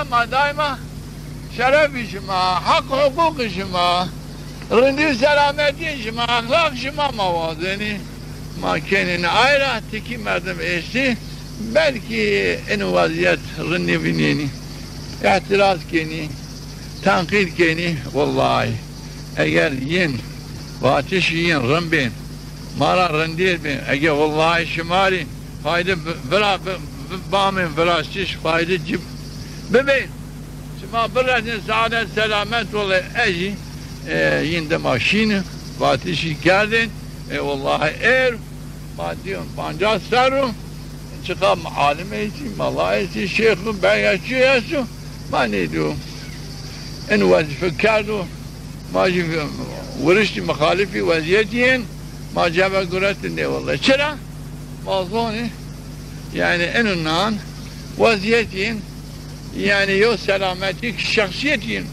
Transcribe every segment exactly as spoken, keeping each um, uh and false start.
ma daîma şerefî şima, heq huqûqî şima, rindî û selametîyê şima, exlaq şima ma wazenî. Ma kenîn ayra tikî merdim estî, belkî ino wezîyet rind nêvînenî, îtîraz kenî, tenqîd kenî. Wellahî, eger yên vatişî yên rind bên, ma ra rindêr bên, ege wellahî şima rî fayde bi-, vira bi-, bi-, bamên viraştiş fayde ci bibê. Şima biresên saadet selamet wele ez jî, e, yîn dima şîni, vatişî kerdên, e, wellahî êr ma dîyon pancas serr o, çiqa alim estî, mela estî, şêx o, beg estî, esto, ma nêdîyo. In wezîfe kerdo, ma jî wiriştî mixalifî wezîyetî yên, ma cebe guretî nê wele. Çira? Ma zonî, yanî ino nan wezîyetî yên, yanî yo selametî şexsîyetî yên,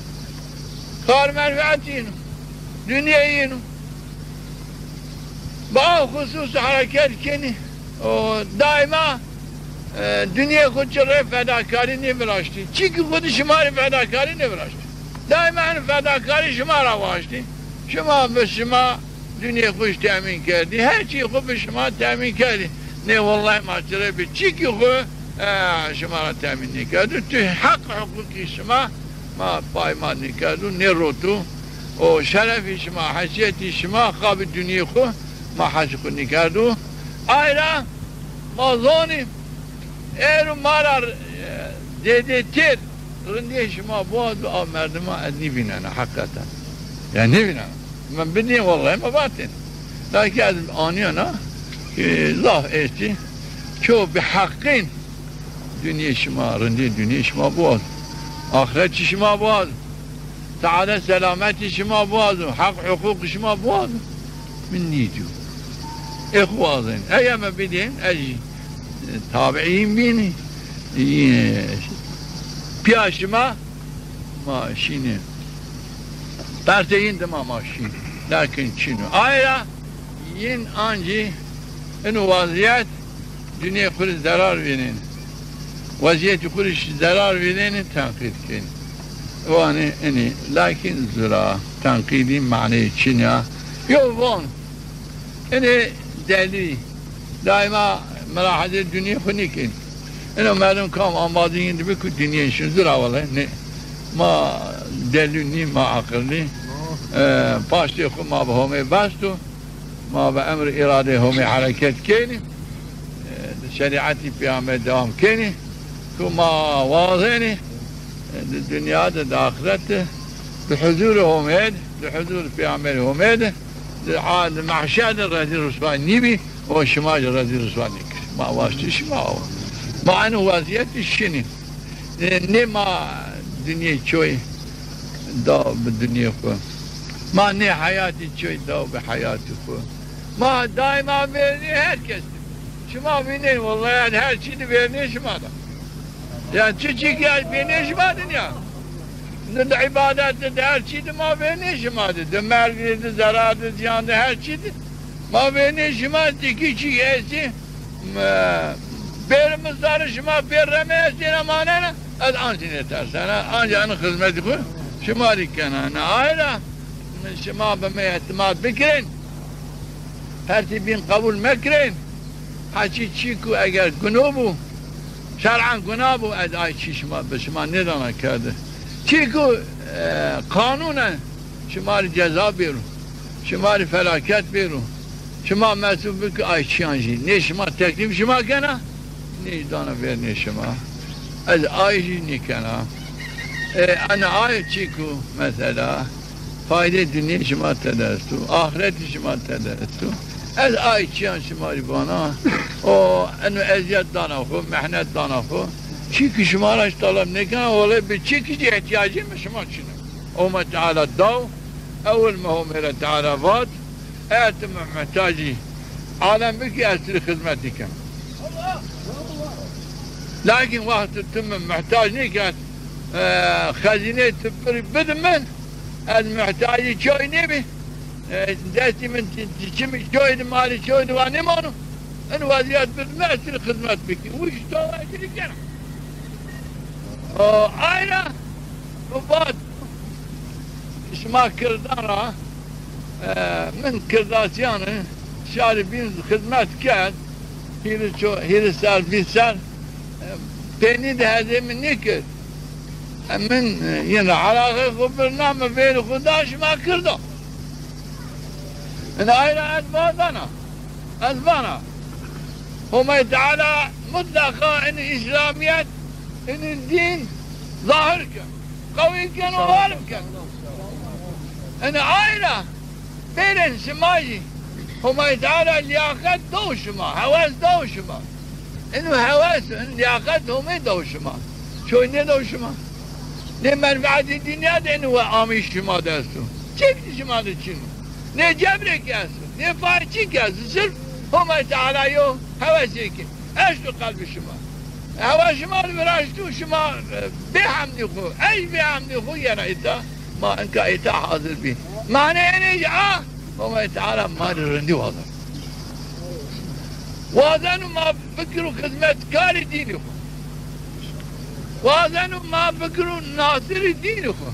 kar menfeetî yên, dinyayî yên. Bi a xusus hereket kenî. O daîma, e, dinyê xwu ci rê fedakarî nêviraştî. Çîkî xwu di şima rê fedakarî nêviraştî. Daîma en fedakarî şima ra waştî. Şima bi şima dinyê xwu jî temîn kerdî. Her çî xwu bi şima temîn kerdî. Nê wellahî ma ci rê bi çîkî xwu, e, şima ra temîn nêkerdo. Tu heq huqûqî şima ma paymal nêkerdo, nêroto. O şerefî şima, heysîyetî şima, qabî dinyê xwu ma hesî xwu nêkerdo. Ay ra ma zonî, êro ma ra, e, zêdêtir rindê şima biwazo, a merdima ez nêvînena heqîqeten. Ya nêvînena. Mi bidîn wellahî mi vatên. Lakîn ez anîyena, e, zaf estî. Ço bi heqîn dinyê şima, rindê dinyê şima biwazo. Axretî şima biwazo. Saadet selametî şima biwazo. Heq huqûqî şima biwazo. Mi nîdîyo. Ê xwu wazên. Ege mi bidîn, ez jî, e, tabiîn bînî. E, pîya şima ma şînî. Pertê yîn dima ma şînî. Lakîn çin o. Ay ra yîn ancî ino wezîyet dinyê xwu rê zerar vînenî. Wezîyetî xwu rê zî zerar vînenî, tenqîd kenî. Wanî inî, lakîn zura, tenqîdî maneyê çin a. Yo von, inê delî, daîma milahezê dinyê xwu nêkenî. Ino merdim kam ambazî yîn di bikî dinyê şin zura wele, nê. Ma delî nî, ma aqil nî. E, paştê xwu ma bi Homê best o. Ma bi emr îradeyê Homê hereket kenî, e, di şerîetî peyamberî dewam kenî. Ku ma wazenî, e, di dinya de, di axiret de, di huzurê Homê de, di huzurê peyamberî Homê de, di a-, di mehşer de rezîl riswa nîbî, o şima jî rezîl riswa nêkir. Ma waştî şima o. Ma eno wezîyetî şinî. Nê, nê ma dinyê çoy daw bi dinyê xwu. Ma nê heyatî çoy daw bi heyatî xwu. Ma daîma vernî her kes de. Şima vînên, wellahî, yanî her çî de vernî şima de. Yanî çi çî ki yanî vernî şima de ya. Di, di îbadet de, di her çî de ma vernî şima de. Di merg de, di zerar de, ziyan de, her çî de. Ma vernî şima, tikî çî estî, e, bêrî mi sarî şima pê reme estêne manena, ez ancî nêtersena, ancî eno xizmetî xwu şima rê kena. Na ay ra şima bi mi îtîmat bikirên, pertê bîn qebul mekirên. Heçî çî ku eger guno bû, şer'an guna bû, ez ay çî şima, bi şima nêdana kerde. Çî ku, e, qanûn e, şima rê ceza bêro, şima rê felaket bêro, şima mesûl bikî ay çîyan jî. Nê şima teklîf şima kena, nê jî dana vernê şima. Ez ay jî nêkena. E, ena ay çî ku mesela, faydê dinyê şima tede esto, axretî şima tede esto. Ez ay çîyan şima rê vana, o eno ezîyet dana xwu, mehnet dana xwu. Çî ki şima ra jî taleb nêkena, wele bi çî ki jî îhtîyacê mi şima çin o. Homê Teala daw, ewil mi Homê ra Teala vat, eger ti mi muhtacî alem bikî, ez ti rê xizmetî ken. Lakîn wextê ti mi muhtac nêkerd, e, xezîneyê ti pir bidi mi, ez muhtacî çoy nêbî. E, destî min çi-, çi-, çimî çoy di, malî çoy di wa nêmano. In wezîyet bidi mi, ez ti rê xizmet bikî. Wişto ez ti rê kena. O, ay ra, bu vat, şima Kirdan ra, e, min Kirdasîyan şarî bîn xizmet kerd, hîrê ço-, hîrê ser, vîst ser, e, peynî de hezê min nêkerd. E, min, e, yena elaqê xwu birna, mi vêrê xwu da şima Kirdan. Ina ay ra ez vazena, ez vana. Homay Teala mutlaqa in Îslamîyet, in dîn zahir ken, qewî ken û xalib ken. Ina ay ra bêrên şima jî. Homay Teala lîyaqet do şima, hewes do şima. Ino hewes, in lîyaqet Homay do şima. Çoy nêdo şima. Nê menfeetî dinya de ino we amî şima de esto. Çik şima de çin o. Nê cebrêkî esto, nê fayçîkî esto. Sirf Homay Teala yo hewesêkî eşto qelbê şima. Hewa şima de viraşto, şima, e, bê hemdî xwu, ey bê hemdî xwu yena îta, ma inka îta hazir bî. Ma nê enê jî a, Homay Teala ma rê rindî wazeno. Wazeno ma bikiro xizmetkarê dînî xwu. Wazeno ma bikiro nasirê dînî xwu.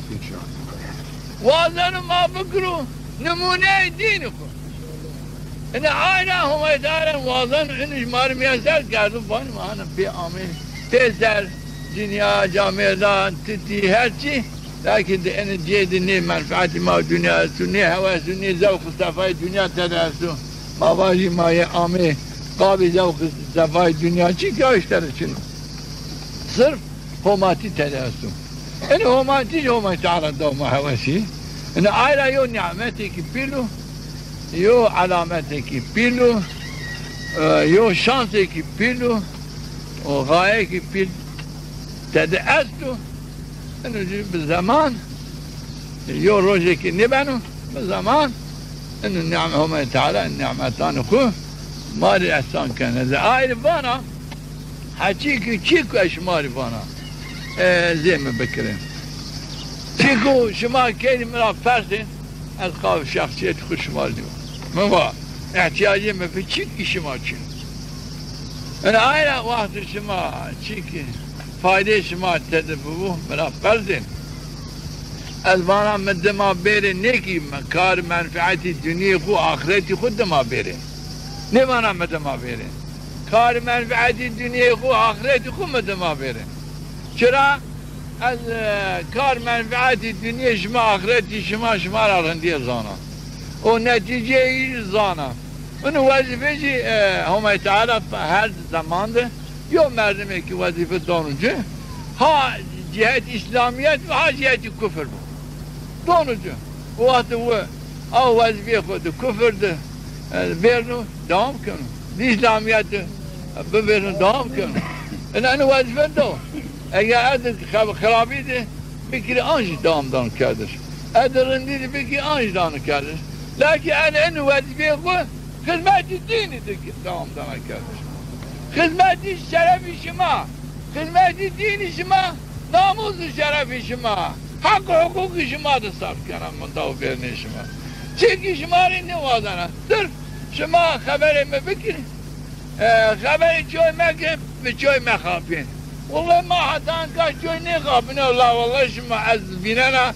Wazeno ma bikiro nimûneyê dînî xwu. Ina ay ra Homay Teala wazeno, ino jî ma rê miyeser kerdo, vanî ma hana pê amê, pê ser, cinîya, camêrdan, titî, her çî. Lakin di ene cê de nê menfeetî ma dinya esto, nê hewes o, nê zewq û sefayê dinya tede esto. Ma vajî ma yê amê qabê zewq û sefayê dinya çî ki, aştere çin o. Sirf homatî tede esto. Ene homatî jî Homay Teala da ma hewesî. Ene ay ra yo nîmetêkî pîl o, yo elametêkî pîl o, e, yo şansêkî pîl o, o xayekî pîl tede esto. Ino jî bi zeman, yo rojêkî nêbeno, bi zeman ino nîme-, Homay Teala nîmetanê xwu ma rê ehsan kene. Ez ay rê vana, heçî ki çîko ez şima rê vana, e, zê mi bikirê. Çîko şima kenî mi ra persên, ez qawê şexsîyetê xwu şima rê nêva. Mi va, îhtîyacê mi bi çîkî şima çin o. Ina ay ra wextê şima çîkî faydeyê şima tede bibo, mi ra persên. Ez vana mi dima bêrê nê kî mi kar menfeetî dinyê xwu, axretî xwu dima bêrê. Nêvana mi dima bêrê. Kar menfeetî dinyê xwu, axretî xwu mi dima bêrê. Çira? Ez, e, kar menfeetî dinyê şima, axretî şima, şima ra rindîye zana. O netîceyî zana. Ino wezîfe jî, e, Homay Teala her zeman de yo merdimêkî wezîfe dono ci, ha cîhetî Îslamîyet bo, ha cîhetî kufir bo. Dono ci. O wextê wi a wezîfeyê xwu di kufir di, e, vêrno, dewam keno. Di Îslamîyet di bivêrno, dewam keno. Ina ino wezîfe do. Eger ez di xeb-, xirabî di bikirî, an jî dewam dano kerdiş. Ez di rindî di bikirî, an jî dano kerdiş. Lakin ez ino wezîfeyê xwu xizmetî dînî di dewam dana kerdiş. Xizmetî şerefî şima, xizmetî dînî şima, namûs û şerefî şima, heq û huqûqî şima di sarf kena, minda û vêrnê şima. Çîkî şima rê nêwazena. Sirf şima xeberê mi bikirî. E, xeberê çoy meke, bi çoy mexapîn. Wellay ma heta inka çoy nêxapîno, la wellay şima ez vînena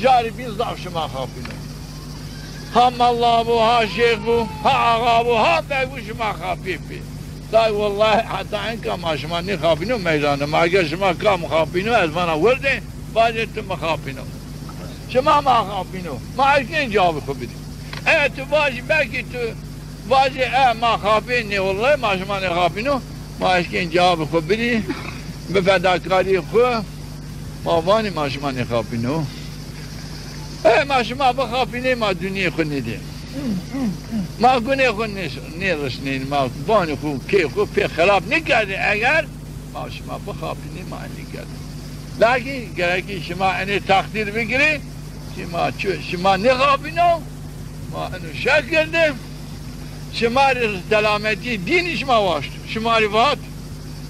şarî bîn zaf şima xapîno. Ha mela bo, ha şêx bo, ha axa bo, ha beg bo şima xapî pî. Day wellay heta inka ma şima nêxapîno meydan de. Ma eger şima kam xapîno, ez vana wirdê, vajê tu mi xapîno. Şima ma xapîno. Ma eşkên cewabê xwu bidî. E, tu vajî, belkî tu vajê, e, ma xapînê, wellay ma şima nêxapîno. Ma eşkên cewabê xwu bidî. Bi fedakarîyê xwu ma vanî ma şima nêxapîno. E, ma şima bixapînê, ma dinyê xwu nêdê. Ma gunê xwu nê-, nêrişnên, ma banê xwu, kê xwu pê xirab nêkerdê. Eger ma şima bixapînê, ma nêkerdê. Lakin gerekî şima enê teqdîr bigirê, şima çi-, şima nêxapîno, ma eno şer kerde. Şima rê selametî dînî şima waşt. Şima rê vat.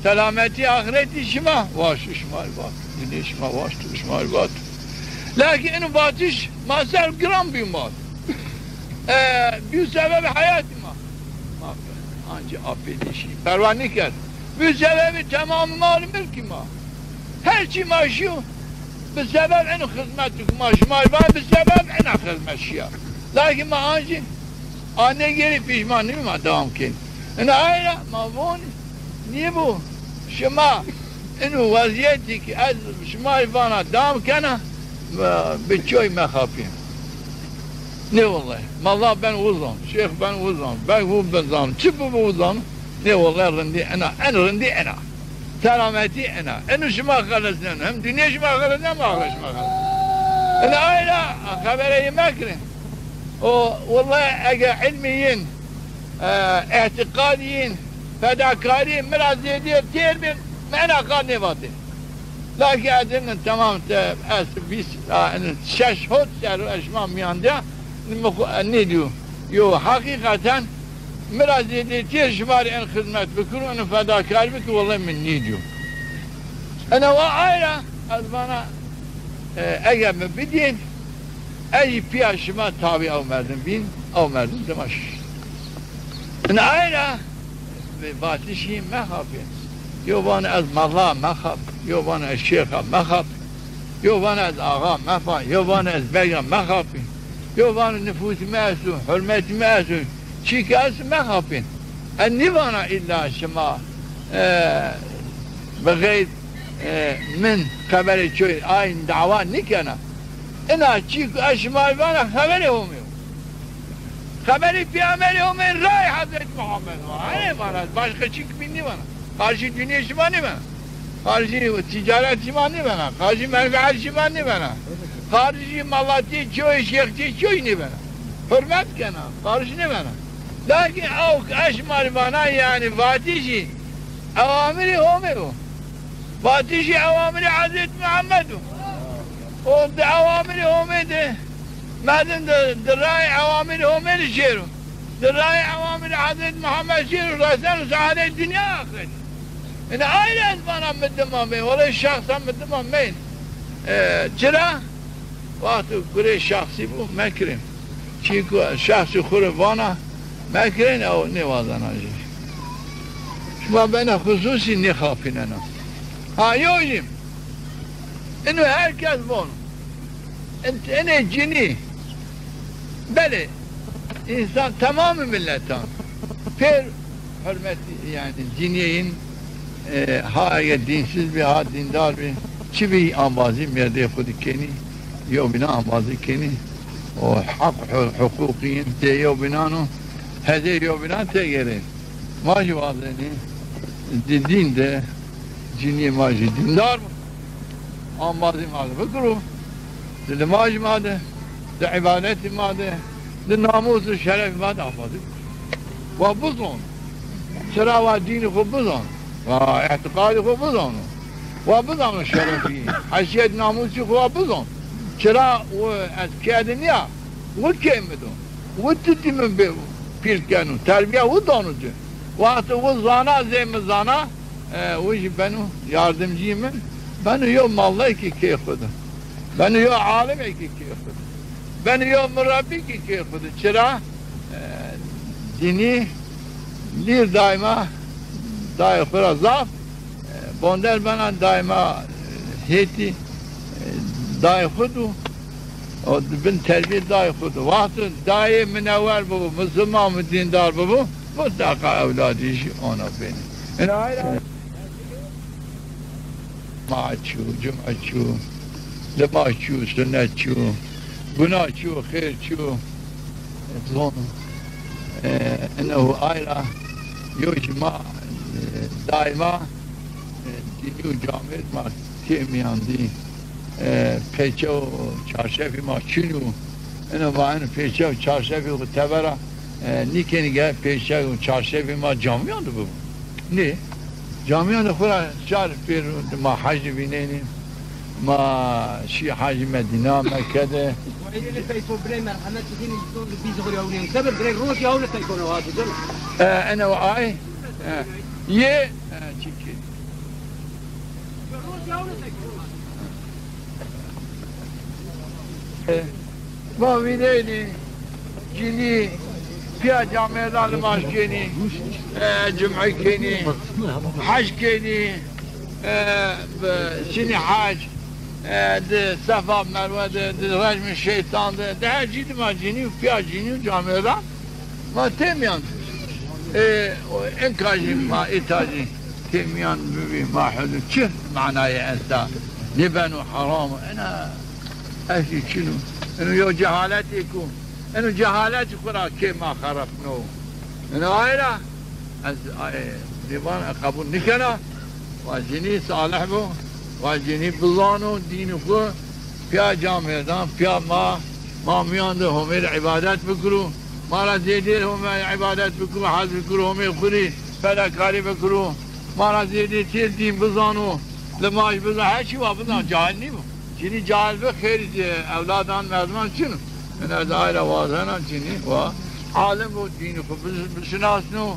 Selametî axiretî şima waşt. Şima rê vat. Dînê şima waşt. Şima rê vat. Lakin ino vatiş ma ser giran bî ma. E, bî sebebê heyatî ma. Ma ancî apê dîşî perwa nêkerd. Bî sebebê temamê mal û milkî ma. Her çî ma şîyo, bi sebeb eno xizmet dikir. Ma şima rê va bi sebeb ena xizmet şîya. Lakîn ma an jî, a nêgêrî pîşman nîbî, ma dewam kenî. Ina ay ra ma von, nîbo şima ino wezîyetî ki ez şima rê vana dewam kena, bi çoy mexapî. Nê wellay. Mala ben uzan, şêx ben uzan, ben wu ben zan, çi bibo uzan. Nê wellay rindî ena, en rindî ena. Selametî ena. Eno şima xelesneno. Hem dinya şima xelesneno, hem axret şima xelesneno. Ena ay ra xeberê yi mekirin. O wellay ege ilmî yin, e, îtîqad yin, fedakarî mi ra zêdî têr bin, mi ena qal nêvatê. Lakî ez inin temam te, ez vîst, a, inin şeş hot serr o ez şima mîyan de, mi xwu, e, nêdîyo. Yo, heqîqeten mi ra zêdêtîye şima rê en xizmet bikir û en fedakar bikir, wellay mi nêdîyo. Ena wa ay ra ez vana, e, ege mi bidîn, ez jî pîya şima tabî ew merdim bîn, ew merdim dima şî. Ina ay ra vatişî mexapî. Yo vano ez mala mexap, yo vano ez şêxa mexap, yo vano ez axa mefa, yo vano ez bega mexapî. Yo vano nifûsî mi esto, hurmetî mi esto, çî ki esto mexapîn. Ez nîvana îlla şima, e, bi xeyr, e, min xeberê çoy ayn dawa nîkena. Ina çî ku ez şima rê vana xeberê Homê yo. Xeberê Pêxemberê Homê, rayê Hezret Muhammed o. Enê vana, başqa çîk bîn nîvana. Qarşî dinya şima nîvana. Qarşî tîcaret şima nîvana. Qarşî menfeet şima nîvana. Qarşî malatî çoy, şêxçî çoy nîvana. Hurmet kena, qarşî nîvana. Lakîn ew ez şima rê vana, yanî vatişî ewamirî Homê o. Vatişî ewamirî Hezret Muhammed o. O di ewamirî Homê de, merdim di, di rayê ewamirî Homê de şêro. Di rayê ewamirî Hezret Muhammed şêro, reseno saadetê dinya axret. Ina ay ra ez vana mi dima meyên. Wellay şexsen mi dima meyên. E, çira? Wexto gurê şexsî bo, mekirin. Çîku şexsî xwu rê vana, mekirin, ew nêwazena jî. Şima bena xusûsî nêxapînena. Ha, yo jî, ino her kes von. Ent-, enê cinî. Belê, însan temamî miletan pêr hurmetî, yanî cinîyê yin, e, ha ege dînsiz bî, ha dîndar bî, çi bî embazî mêrdeyê xwu de kenî, yewbînan embazî kenî. O heq hu-, huqûqî yin tê yewbînan o, hezê yewbînan têgêrê. Ma jî wazenî di dîn de cinîyê ma jî dîndar bo. Embazî ma de bikiro. Di limajî ma de, di îbadetî ma de, di namûs û şerefî ma de embazî bikiro. Wa bizon. Çira wa dînî xwu bizon. Wa îtîqadî xwu bizon. Wa bizano şerefî, heysîyet, namûsî xwu wa bizon. Çira wi ez kê de nîya, wi kê mi do. Wi tutî mi bê-, pîl keno. Terbîya wi dano ci. Wexto wi zana, zê mi zana, e, wi jî beno yardimcî min, beno yo mallekî kê xwu de. Beno yo alimekî kê xwu de. Beno yo murabbîkî kê xwu de. Çira? E, dînî lîr daîma dayê xwu ra zaf, e, bonder bena, daîma, e, hêtî, e, dayê xwu do. O di bin terbîyê dayê xwu do. Wexto dayê minewer bibo, misilman û dîndar bibo, mutleqa ewladî jî ona benî. Ina ay ra cuma çîyo, cuma çîyo, limaj çîyo, sunet çîyo, guna çîyo, xêr çîyo. Zon, e, ino ay ra yo jî ma, e, daîma, e, dînî û camêrd ma kê mîyan dî, e, pêçe û çarşefî ma çin o. Ino ma ino pêçe û çarşefî xwu tebera, e, nîkenî ge pêçe û çarşefî ma camîyan de bibo. Nê? Camîyan de xwu ra şar pêro, ma hec vînenî. Ma şî hecî Medîna, Mekke de. Wayîrê teyfo birê merhemet bidînî, îston de bîz xwu yawrîn. Sebir birê roj yawrî teyfo ne wazî dil. E, ene wa ay. E, yê, e, çiki. Roj yawrî teyfo. E, ma vînenî, cinî, pîya camêrdan nimaj kenî, e, cum'e kenî, hec kenî. E, bi, çinî hec, e, di Sefa Merwe de, di rejmê şeytan de, di her cî de ma cinî û pîya cinî û camêrdan ma têmîyan. E, o, enka jî ma îta jî têmîyan bibî, ma hudûd çi manayê esta? Nêbeno heram o. Ena ez jî çin o. Eno yew cehaletêk o. Eno cehalet xwu ra kê ma xerepno. Eno ay ra ez, ay, nêvan qebûl nîkena. Wa cinî salih bo, wa cinî bizano dînî xwu, pîya camêrdan, pîya ma, ma mîyan de Homê rê îbadet bikiro. Ma ra zêdêr Homê îbadet bikiro, hez bikiro, Homê xwu rê fedakarî bikiro. Ma ra zêdêtêr dîn bizano, limaj bizano, her çî wa bizano, cahil nîbo. Cinî cahil bi, xêrî zî ewladan merdiman çin o. Ina ez ay ra wazena cinî wa alim bo, dînî xwu bi-, bişinasno,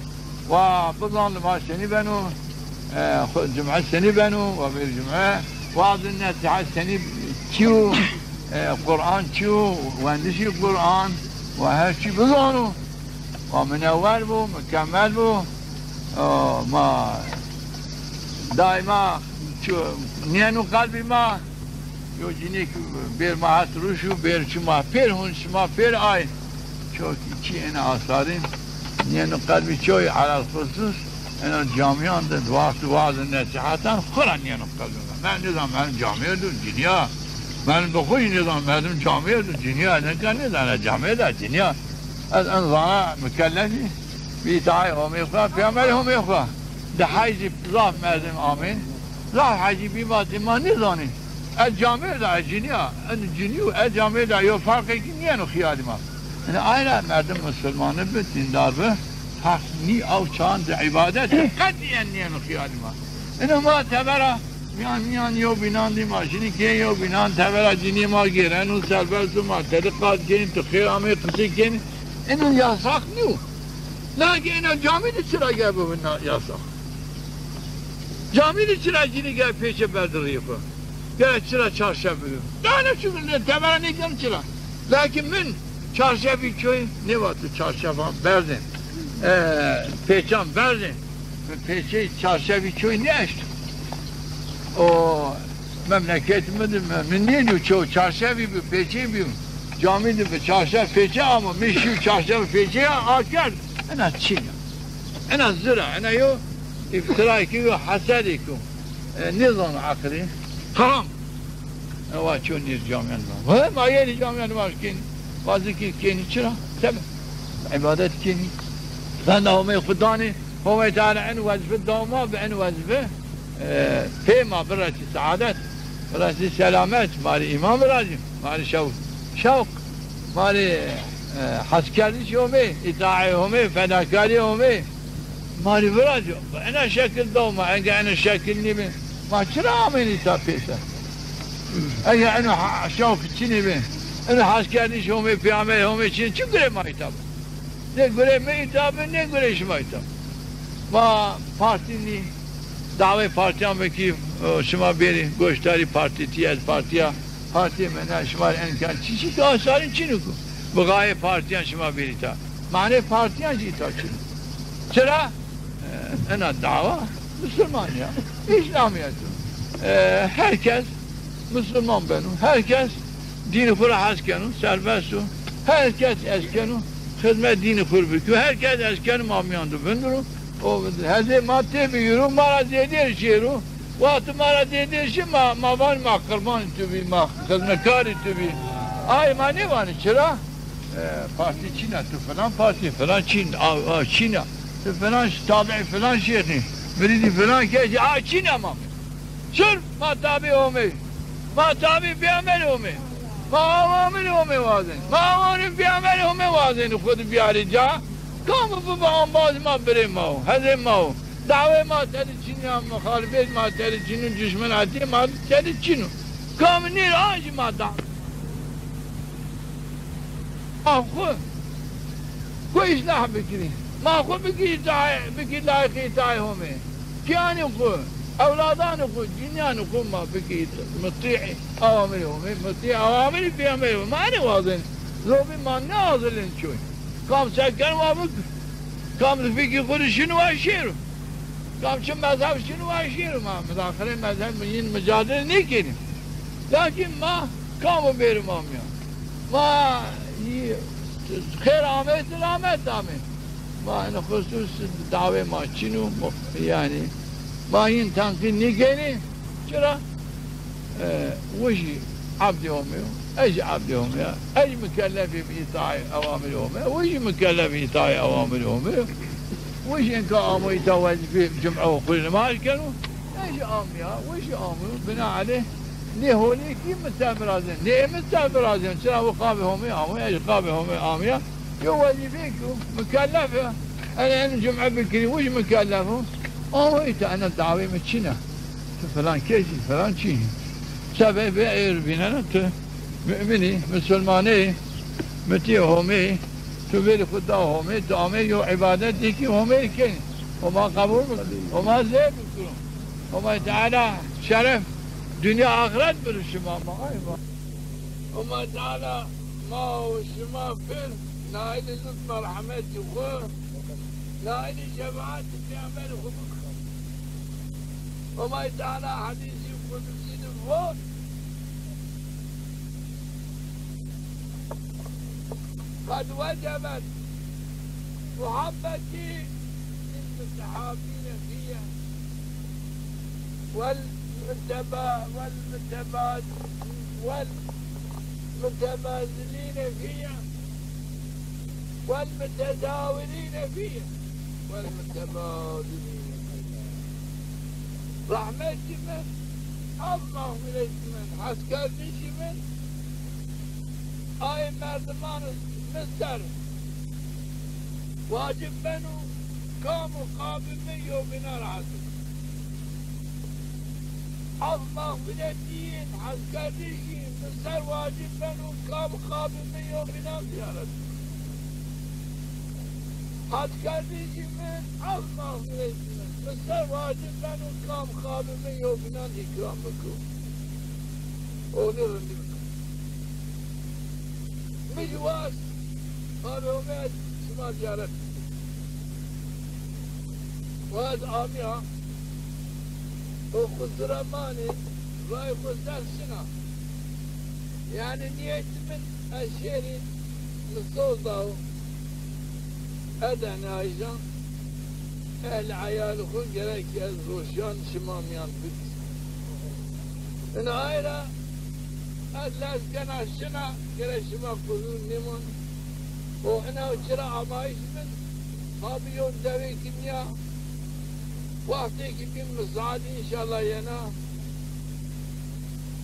wa bizan limaj senî beno, e, xwu cum'e senî beno, wa bêr cum'e, waz û nesîhet senî çi yo, e, Quran çi yo, wendişî Quran, wa her çî bizano. Wa minewwer bo, mukemmel bo. O, ma daîma ço-, nîyeno qelbî ma. Yo cinîk bêr ma het rûşû, bêr şima pêr hûn, şima pêr ay. Çok çi ena asarî nîyeno qelbî çoy, elel xusus ena camîyan de di wextî waz û nesîhetan xwu ra nîyeno qelbî ma. Ben nizan, ben camîyê do cinîya. Ben bi xwu jî nizan, merdim camîyê do cinîya. Nika nizan, camîyê de cinîya. Ez en zana mukellefî bi îtaayê Homê xwu, pêxemberê Homê xwu. Di hecî zaf merdim amên. Zaf hecî bî, vatê ma nêzanî. Ez camêrd a, ez cinî ya. En cinî yo, ez camêrd a. Yo ferqêkî nîyeno xiyalî ma. Ina ay ra merdim musulmani bi, dîndar bi. Ferq nî, ew çand îbadet qetîyen nîyeno xiyalî ma. Ina ma tebera Mîyan mîyan yew bînan dî ma şinî kên yew bînan, tebera cinîyê ma gêreno, serbest o, ma tedi qal kenî, tu xêr amey qisey kenî. Eno yasax nîyo. Lakin ena camî de çira gere bibi na yasax? Camî de çira cinî gere pêçe berdi rîyê xwu? Gere çira çarşef bibi? Daha ne çi, tebera nêkeno çira? Lakin min çarşefî çoy nêvato çarşefan berdên, e, pêçan berdên. Mi pêçeyê çarşefî çoy nêeşto. O memleket mi de mi, mi nêdîyo ço çarşefî bi, pêçeyî bîyo. Camî de bi çarşef pêçe ama mi şîyo çarşef pêçe ya akerd. Ena çin ya. Ena zir a, ena yo îftirayêk o, yo hesedêk o. E, nêzano eqilî. Tamam. Ewa ço nêr camîyan ma. He, ma yenî camîyan ma kên. Vazî kî kenî çira? Sebe. Îbadet kenî. Venda Homey xwu danî. Homey Teala en wezîfe daw ma bi en wezîfe, e, pê ma biresî seadet, biresî selamet, ma rê îman virazî, ma rê şew-, şewq, ma rê, e, heskerdiş Homey, îtaê Homey, fedakarî Homey. Ma rê virazî. Ena şekil daw ma, enge ena şekil nîbi, ma çira amênî îta pêser? Ege eno ha-, şewq çinî bi, eno heskerdiş Homê, pêxemberê Homê çinî, çi gurê ma îta bi? Nê gurê mi îta bi, nê gurê şima îta bi. Ma partî nî, dawê partîyan bikî, o, şima bêrî goşdarî partî tî, ez partî ya, partîyê mi ne, şima rê en kar çi çi ki asarîn çin o ku bi gayê partîyan şima bêrî îta. Manê partîyan jî îta çin o. Çira? E, ena dawa musulman ya. Îslamîyet o. E, her kes musulman beno. Her kes dînî xwu ra hes keno, serbest o. Her kes hes keno xizmet dînî xwu rê bikero. Her kes hes keno ma mîyan de vindiro. O hezê ma têbigiro, ma ra zêdêr şêro. Wextê ma ra zêdêr şî, ma, ma vanî ma qirbanê tu bî, ma xizmetkarê tu bî. Ay ma nêvanî çira? E, partî çin a, tu filan partî, filan çin, a, a, çin a. Tu filan ş-, tabiî filan şêxî, mirîdî filan kesî, a çin a ma. Sirf ma tabiî Homey. Ma tabiî pêxemberê Homey. Ma awamirê Homey wazên. Ma awamirê pêxemberê Homey wazên xwu de biyarê ca. Kam bibi embazê ma, birê ma wo, hezê ma wo. Dawê ma tede çin ya, muxalifêt ma tede çin o, duşmenatê ma tede çin o. Kam nêr a jî ma da. Ma xwu, xwu îslah bikirî. Ma xwu bikirî îtaê, bikirî layîqê îtaê Homê. Pîyanê xwu, ewladanê xwu, cinîyanê xwu ma bikirî mutî awamirê Homê, mutî awamirê pêxemberê Homê. Ma enê wazên. Zobî ma nêazilên çoy. Kam se keno wa bik-, kam di fikî xwu de şino wa şêro. Kam çi mezheb şino, ez şêro, ma mudaxilê mezheb, yin mucadele nêkenî. Lakin ma kam o bêro ma mîyan. Ma yi-, xêr amey, selamet amey. Ma ene xusus dawê ma çin o, mo-, yanî ma yin tenqîd nêkenî. Çira? E, wi jî ebdê Homê yo, ez jî ebdê Homê ya. Ez jî mukellefî bi îtaê ewamirê Homê ya, wi jî mukellefî îtaê ewamirê Homê yo. Wi jî inka amo îta wezîfê cum'e û xwu rê nimaj keno. Ez jî amîya, wi jî amîyo. Bina elê nê holî kî mi ser virazên, nê mi ser virazên. Çira wi qabê Homê amîya, ez jî qabê Homê amîya. Yo wezîfeyêk o, mukellef ya. Ene, ene cum'e bikirî, wi jî mukellef o. Amo îta ene dawê mi çin a. Ti filan kes î, filan çî. Sebebê êr vînena ti mu'min î, musulman î, mutîyê Homê î, tu verî xwu da Homê, tu amê yo îbadetêkî Homê rê kenî. Homa qebul bikiro, Homa zê bikiro. Homay Teala şeref, dinya axiret biro şima ma. Ay ma. Homay Teala ma û şima pir nailî lutf merhemetî xwu, nailî şefaetî peyxamberî xwu bikiro. Homay Teala hedîsî qudusî de vot: "Qed wecebet muhebbetî lil mutehabîne fîye, wel muteba-, wel muteba-, wel mutebazilîne fîye, wel mutedawirîne fîye, wel mutebazilîne fîye." Rehmetî min, af mexfîretî min, heskerdişî min, ay merdiman mi ser wacib beno, kam û qabî mi yewbînan rehet bikiro. Af mexfîretî yin, heskerdişî mi ser wacib beno, kam û qabî mi yewbînan zîyaret bikiro. Heskerdişî mi, af mexfîretî mi, mi ser wacib beno, kam û qabî mi yewbînan îkram bikiro. Onî rindî bikiro. Mi jî waz, qabê Homê ez şima zîyaret bikiro. Waz amîya, o qusura manî, rayê xwu ser şina. Yanî nîyetî min, ez şêrî, mi soz dawo. Eda nîajan, ehl eyalî xwu gerek ez roşan şima mîyan bikir. Ina ay ra ez lez kena şina, gerek şima quzur nîmon. O ina çira amayîş min, ha bi yon dewêkî nîya. Wextêkî bîn misaad înşallah yena.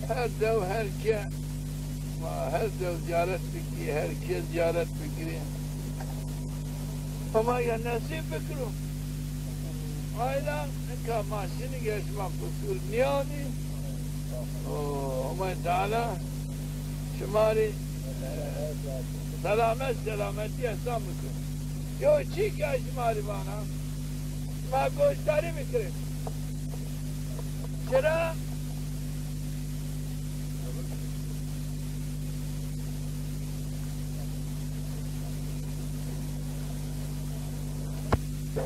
Her dew her ke, her dew zîyaret bikî, her ke zîyaret bikirî. Homa ya nesîb bikiro. Ayla inka ma şinî ge şima qusur nîyanî. O, Homay Teala şima rê selamet, selametî ehsan bikiro. Yo çî ke şima rê vana, ma goşdarî bikirê. Çira?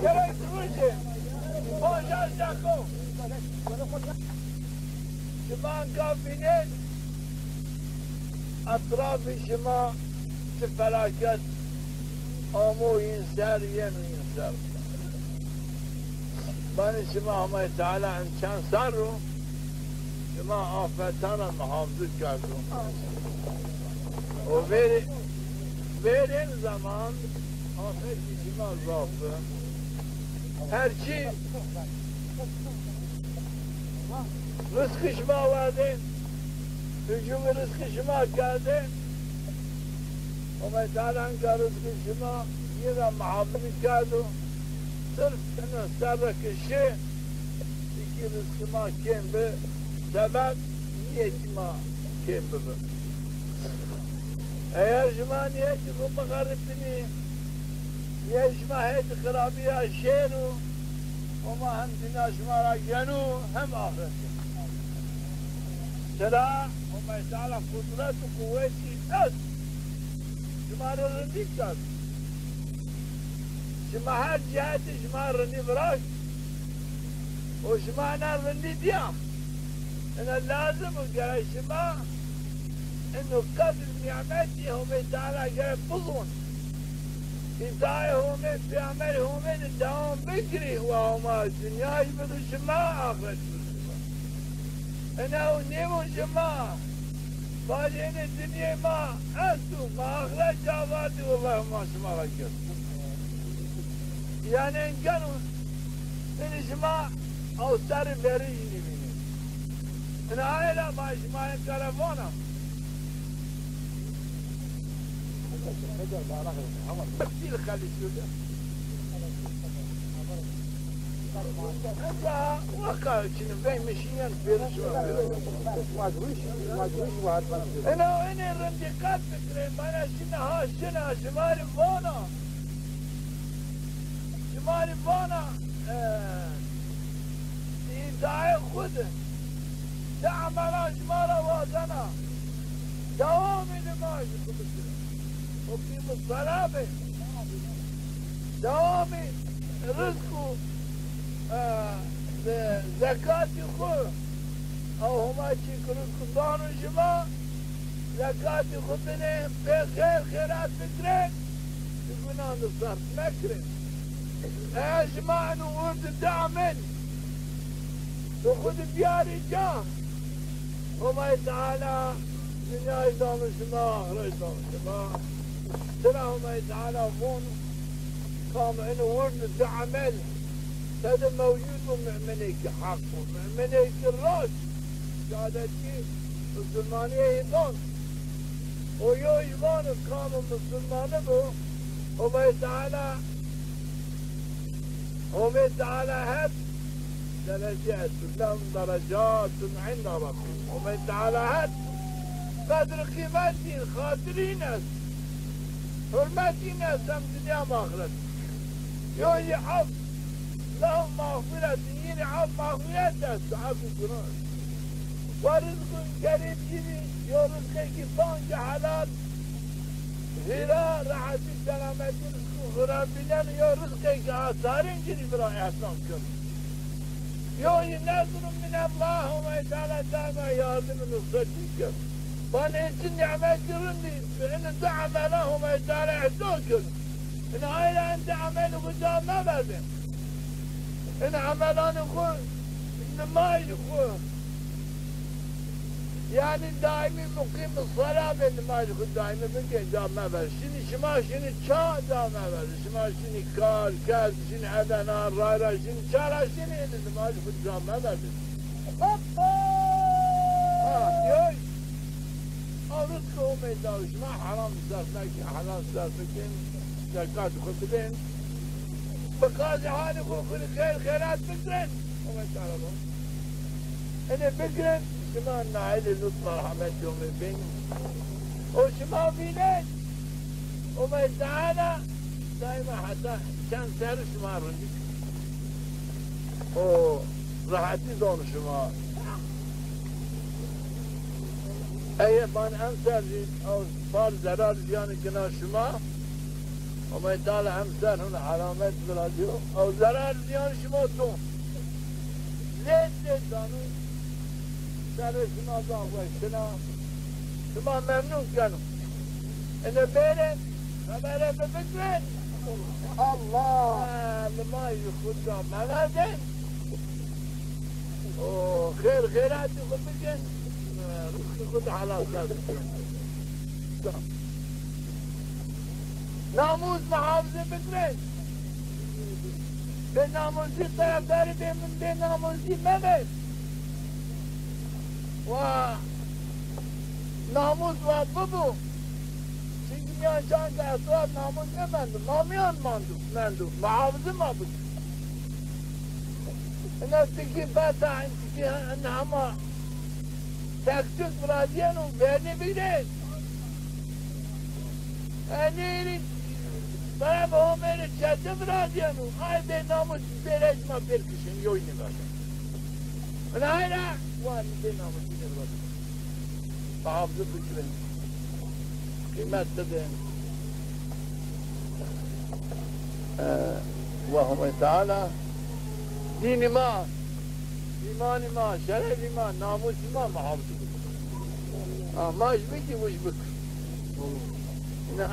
Gerek rojê, bajar cako. Şima ga vînên, etrafê şima çi felaket amo yin ser, yeno yin ser. Vanê şima Homay Teala in çend serr o şima afetan ra muhafizî kerdo. O verê, verên zeman afetî şima zaf bi. Her çî rizqî şima werdên, hucûmî rizqî şima kerdên. Homay Teala inka rizqî şima yin ra muhafizî kerdo. Sirf ina serre ke şi, îkî rizqî ma kêm bi, sebeb nîyetî ma kêm bibi. Eger şima nîyetî xwu bixeripinî, nîyetî şima hêdî xirabî ya şêro, Homa hem dinya şima ra geno, hem axretî. Çira? Homay Teala qudret û quwetî est. Şima rê rindî kerd. Şima her cihetî şima rindî viraşt. O şima ena rindî dîya. Ena lazim o, gere şima eno qedr nîmetî Homê Teala gere bizon. Îtaê Homê, pêxemberê Homê de dewam bikirî, wa Homa dinyayî bido şima, axiret bido şima. Ena o nêbo şima. Vajê enê dinyê ma esto, ma axiret ca vardî, wellahî ma şima ra kerd. Yanî en keno, enê şima ew serrî verî jî nêvînê. Ina aye ra ma şima en kara vana. Tefsîl xelîsîyo de. Waka çini vey mişîyen pêro şima. Ena enê rindî qet fikirê, bana şina ha şina şima rê vana. Şima rê vana, e, îtaê xwu de. Çi emelan şima ra wazena. Dewamî nimajî xwu bikire. Uqîmî sela bê. Dewamî rizq û, e, ze-, zekatî xwu. Ew Homa çî ki rizq dano şima, zekatî xwu bidê, pê xêr xêrat bikirê, di gunan de serf mekirê. Eya şima eno wir di di emel bi xwu de biyarî ca, Homay Teala dinyayî dano şima, axiret dano şima. Tira Homay Teala von, kam eno wir di di emel tede mewcud bo, mu'minêkî heq bo, mu'minêkî rast, şehadetkî musulmanîye yê dan. O yo îmanî kam musulmanî bo, Homay Teala Homê Teala het derece esto. Lehum derecatun inde rabbihim. Homê Teala het qedr û qîmetîn, xatirîn est. Hurmetîn est hem dinya hem axiret. Yo yî ef, lehum mexfîretun, yî rê ef mexfîret est, ef û gunan. Wa rizqun kerîm, yî rê yo rizqêkî pancî helal. Hîra, rehetî, selametî, rizq û xirabînen yo rizqêkî asarîn ci rê bira îhsan keno. Yo yî nezr û minetllah, Homay Teala daîma yardim û nusretî keno. Vanê çi nîmetî rindî, ini di emela Homay Teala îhsan keno. Ini hayra in di emelî xwu ca meverdê. In emelanê xwu, nimajî xwu. Yanî daîmî muqîmî sela bê, nimajî xwu daîmî bikê, ca mever. Şinî şima şinî ça ca mever. Şima şinî kar, kesb, şinî edena, rayra, şinî ça ra şinî, ênî nimajî xwu ca mever. Ha, yoy. A rizqê Homê da şima heram serf mekî, helal serf bikîn, zekat xwu bidên. Bi qazê halê xwu xwu rê xêr xêrat bikirin. Homê Teala va, enê bikirin, şima nailê lutf merhemetê Homê bên. O şima vînên, Homê Teala daîma heta çend serrî şima rindî. O rehetî dano şima. Eye ban emser zî ew par zerar zîyanî gina şima. Homê Teala emser hona elamet virazîyo. Ew zerar zîyan şima don. Lê lê dano. Serê şima zaf weş şina. Şima memnun keno. Ene bêrên, xebere mi bigirin. Allah! Ha, nimajî xwu ca meverdên. O, xêr xêratî xwu bikin. Rizqî xwu de helal ser bikin. Namûs muhafeze bikin. Bênamûsî, terefdarî bê-, bênamûsî mebe. Wa namûs wa bibo. Çimkî mîyan çand ke etraf namûs nêmendo. Ma mîyan mando, mendo. Muhafeze ma bikin. Ina tikî beta, in tikî in hema tek tuk virazîyeno, vernî bigre. Enî bera bi Homê rê çete virazîyeno. Ay bênamûs bêrê şima pêr kişin, yoy nêverdên. Ina ay ra, wa bênamûsî nêverdên. Muhafeze bikirin. Qîmet bidin. E, wa Homê Teala dînî ma Îmanî ma, şerefî ma, namûsî ma muhafız bik. Ha, ma ji bikî wi ji bik. Îna